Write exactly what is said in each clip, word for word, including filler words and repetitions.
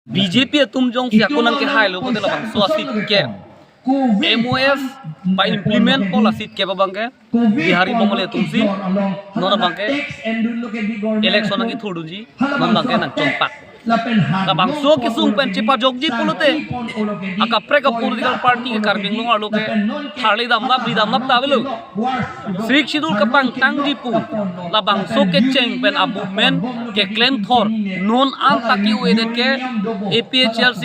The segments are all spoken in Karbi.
B J P atum jongsi ako nangkehailo pulote labangso a-seat kep, M O S pa-implement po la seat kep abangke Bihari Bongali atumsi non abangke election nangkethurdunji, non abangke nangchongpak. Labangso kesung pen chepajokji pulote akaprek a-political party ke Karbi Anglong arlo ke tharli damlap, ri damlap ta avelo. Sixth Schedule kapangtangji pu labangso kecheng pen a-movement keklemthor non anta ke-o-edet ke A P H L C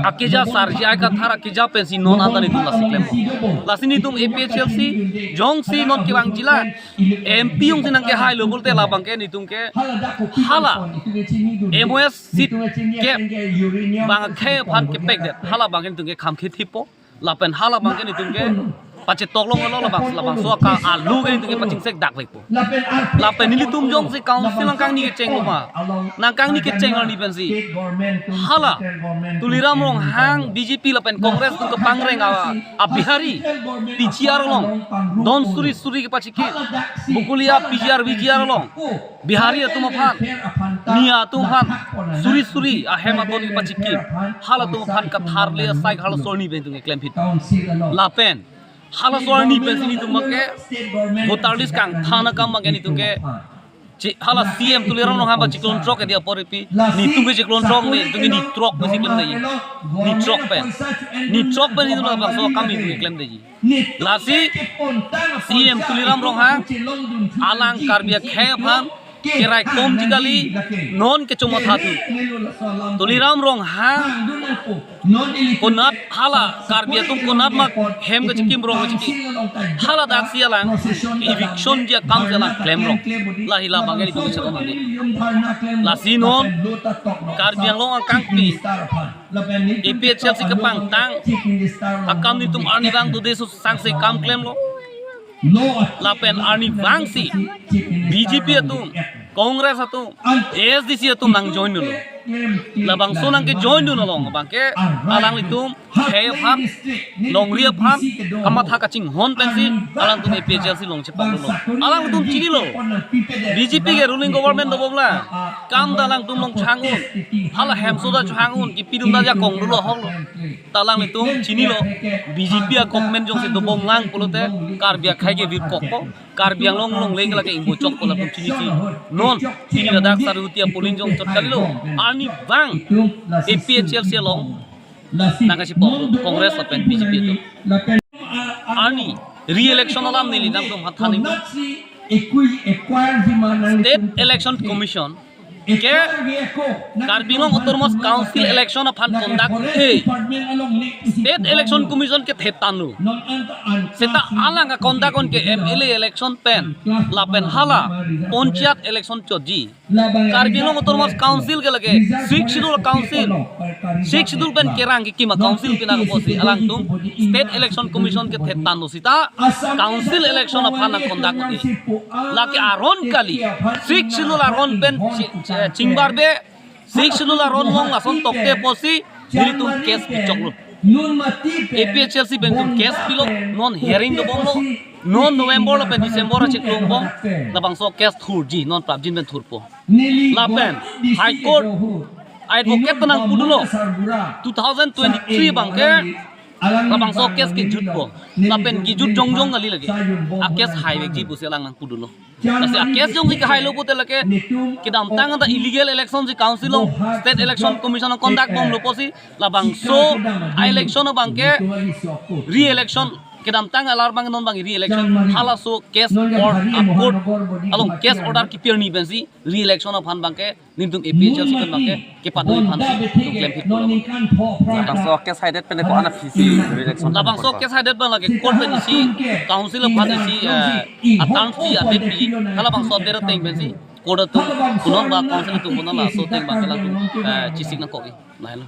akeja sarji ai kathar akeja pensi non anta netum lasi klem. Lasi netum A P H L C jongsi non kevangji la M P jongsi nangkehailo pulote labangke netum ke hala M O S seat kep bang akhei aphan kepekdet, hala abangke netum ke kham khethipo. Lapen hala abangke netum ke pachetoklonglo, labang, labangso aka alu ke netum ke pachingsek dak vekpo. Lapen nelitum jongsi council nangkangni kechenglo ma, nangkangni kecheng arni pensi hala Tuliram Ronghang B J P lapen Congress atum kepangreng a, a-Bihari P G R along don suri suri kepachikip, Bokolia P G R V G R along Bihari atum aphan, Miya atum aphan suri suri ahem adon kepachikip, halatum aphan katharli asai halaso arni pen netum keklem phit. Lapen halaso arni pensi netum abangke voter list kangthan akam abangke netum ke chi, hala C M Tuliram Ronghang ba chiklon throk ke dia apor ipi, netum ke chiklon throk, netum ke ni throk pensi klemdetji. Ni throk pen, ni throk pen netum labangso akam netum klemdetji. Lasi C M Tuliram Ronghang alang Karbi akhei aphan keraikomji kali, non kechomathathu. Tuliram Ronghang konat hala Karbi atum konat ma hem kechikim rong kechiki, hala daksi alang evictionji akamsi alang klemrong. Lahei la abangke netum chekon ande. Lasi non Karbi Anglong akangpi A P H L C kepangtang akam netum arnivang dode susangse kam klemlo. Lapen arnivangsi B J P atum, Congress atum, A S D C atum nangjoindunlo. Labangso nangkejoindun along abangke alanglitum khei aphan, longri aphan kamatha kachinghon pensi alangtum A P H L C along chepaklo. Alangtum chinilo, B J P ke ruling government dobom la, kam ta alangtum along chang-un, hala hemso ta chang-un, kipidun ta jakong dolo hoklo. Ta alanglitum chinilo, B J P a-government jongsi dobom lang pulote Karbi akhei ke virkokpo, Karbi Anglong longle ke lake ingbo chokpo, latum chinisi. Non pini ladak Sarihuti a-polling jongchot kalilo. Arnivang A P H L C along nangkachipok Congress lapen B J P atum. Arni re-election alam neli nangtum hathan ningje. State Election Commission ke Karbi Anglong Autonomous Council election aphan conduct-e State Election Commission ke theptanlo. Seta alang a-conduct-on ke M L A election pen lapen hala panchayat election chotji. Karbi Anglong Autonomous Council ke lake Sixth Schedule Council, Sixth Schedule pen kerang kekim a-council pina kosi alangtum State Election Commission ke theptanlo sita council election aphan nangconduct-e. Lake aron kali, Sixth Schedule aron pen chi-, chi-, chingbarbe, Sixth Schedule aron along lason tokte pusi nelitum case pichoklo. A P H L C pen netum case pilo, non hearing dobomlo, non November lapen December achiklo angbong labangso case thurji, non prapjin pen thurpo. Lapen High Court advocate ta nangpudunlo, two thousand twenty-three abangke labangso case kejutpo. Lapen kejut jongjong kali lake, a-case haivekji pusi alang nangpudunlo. Lasi a-case jongsi kehailo pulote lake kedamtang anta illegal election si council along State Election Commission conduct bomlo pusi labangso a-election abangke re-election, kedamtang alar abang non abang re-election, halaso case or a-court along case order kepi arni pensi re-election aphan abangke netum A P H L C pen abangke kepado aphansi netum klem phitpo. Labangso case haidet pen ko-an aphisi re-election pen? Labangso case haidet abang lake court pen isi, council aphan isi, eh, a-terms pi, update pi, halabangso update ateng pensi court atum, kunon ba council atum kunon laso ateng abangke latum, eh, chesik nangkok-i. Lahelo.